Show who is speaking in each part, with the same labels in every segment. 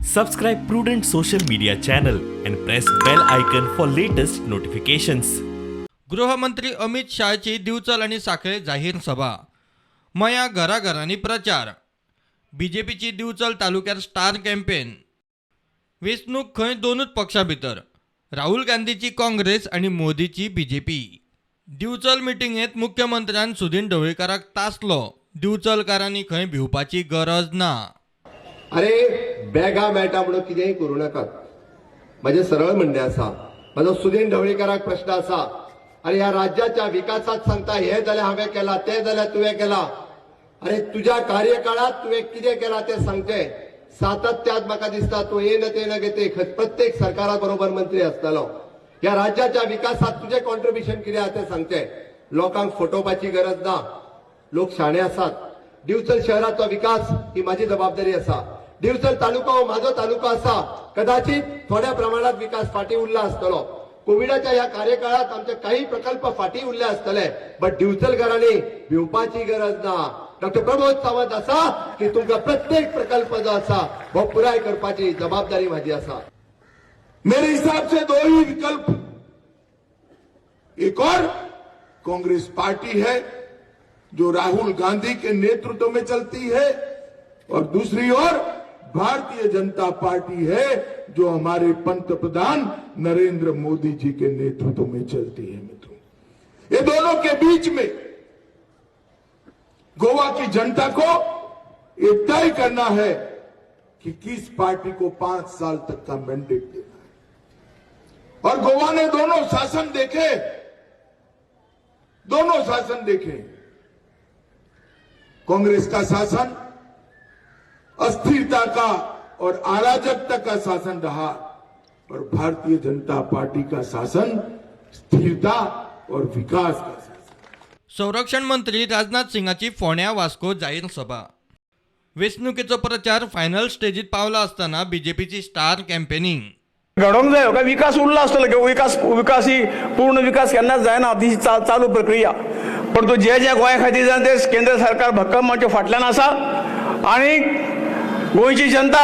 Speaker 1: Subscribe Prudent social media channel and press bell icon for latest notifications.
Speaker 2: गृहमंत्री अमित शहाची दिवचल आनी साखळे जाहीर सभा. मया घराघरांनी प्रचार. बीजेपीची दिवचल तालुक्यार स्टार कॅम्पेन. वेंचणूक खंय दोनूच पक्षां भितर, राहुल गांधीची काँग्रेस आनी मोदीची बीजेपी. दिवचल मिटिंगेंत मुख्यमंत्र्यान सुदीन ढवळीकाराक तासलो. दिवचलकारांनी खंय भिवपाची गरज ना.
Speaker 3: अरे, बॅगां मेळटा म्हणून कितेंय करूं नाकात. म्हजें सरळ म्हणणें आसा, म्हजो सुदीन ढवळीकाराक प्रश्न आसा. अरे, ह्या राज्याच्या विकासात सांगता, हें जाल्यार हांवें केलां, तें जाल्यार तुवें केलां. अरे, तुज्या कार्यकाळात तुवें कितें केलां तें सांगचें. सातत्यात म्हाका दिसता तूं येन तेन घेते प्रत्येक सरकारा बरोबर मंत्री आसतालो. ह्या राज्याच्या विकासात तुजें कॉन्ट्रिब्युशन कितें आहा तें सांगचें. लोकांक फटोवपाची गरज ना, लोक शाणे आसात. दिवचल शहराचो विकास ही माझी जबाबदारी आसा. दिवचल तालुका हो माझो तालुका आसा. कदाचित थोड्या प्रमाणात विकास फाटी उरला आसतलो. कोविडाच्या ह्या कार्यकाळात आमचे काही प्रकल्प फाटी उरले आसतले, बट दिवचलकारांनी भिवपाची गरज ना. डॉक्टर प्रमोद सावंत आसा की तुमकां प्रत्येक प्रकल्प जो आसा हो पुराय करपाची जबाबदारी माझी आसा.
Speaker 4: मेरे हिसाब से दो ही विकल्प. एक और कांग्रेस पार्टी है जो राहुल गांधी के नेतृत्व में चलती है और दूसरी ओर भारतीय जनता पार्टी है जो हमारे पंत प्रधान नरेंद्र मोदी जी के नेतृत्व में चलती है. मित्रों, ये दोनों के बीच में गोवा की जनता को ये तय करना है कि किस पार्टी को 5 साल तक का मैंडेट देना है. और गोवा ने दोनों शासन देखे, दोनों शासन देखे. कांग्रेस का शासन अस्थिरता का और अराजकता का शासन रहा और भारतीय जनता पार्टी का शासन स्थिरता और विकास का शासन.
Speaker 2: संरक्षण मंत्री राजनाथ सिंगाची फोंड्या, वास्को जाहीर सभा. वेंचणुकेचो प्रचार फायनल स्टेजीत पावला आसतना बीजेपीची स्टार कॅम्पेनिंग.
Speaker 5: घडोवंक जायो काय विकास उरला आसतलो किंवा विकास विकास ही पूर्ण विकास केन्नाच जायना, ती चालू प्रक्रिया. परंतु जे जे गोंया खातीर जाय ते केंद्र सरकार भक्कम आमच्या फाटल्यान आसा आनी गोंयची जनता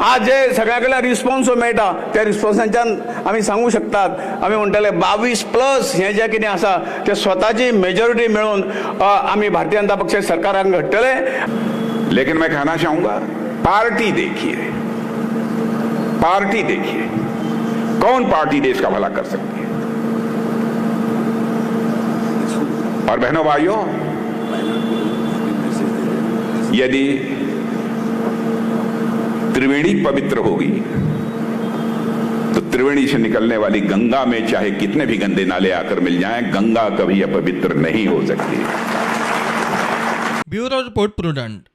Speaker 5: आज जे सगळ्या कडल्यान रिस्पॉन्स जो मेळटा त्या रिस्पॉन्सांच्यान आमी सांगूंक शकतात, आमी म्हणटले 22 प्लस हें जें कितें आसा तें स्वताची मेजॉरिटी मेळोवन आमी भारतीय जनता पक्ष सरकाराक घडटले.
Speaker 6: लेकिन मैं कहना चाहूंगा, पार्टी देखिए, पार्टी देखिए, कौन पार्टी देश का भला कर सकती है. और बहनों, भाइयों, यदि त्रिवेणी पवित्र होगी तो त्रिवेणी से निकलने वाली गंगा में चाहे कितने भी गंदे नाले आकर मिल जाएं, गंगा कभी अपवित्र नहीं हो सकती.
Speaker 2: Bureau report, prudent.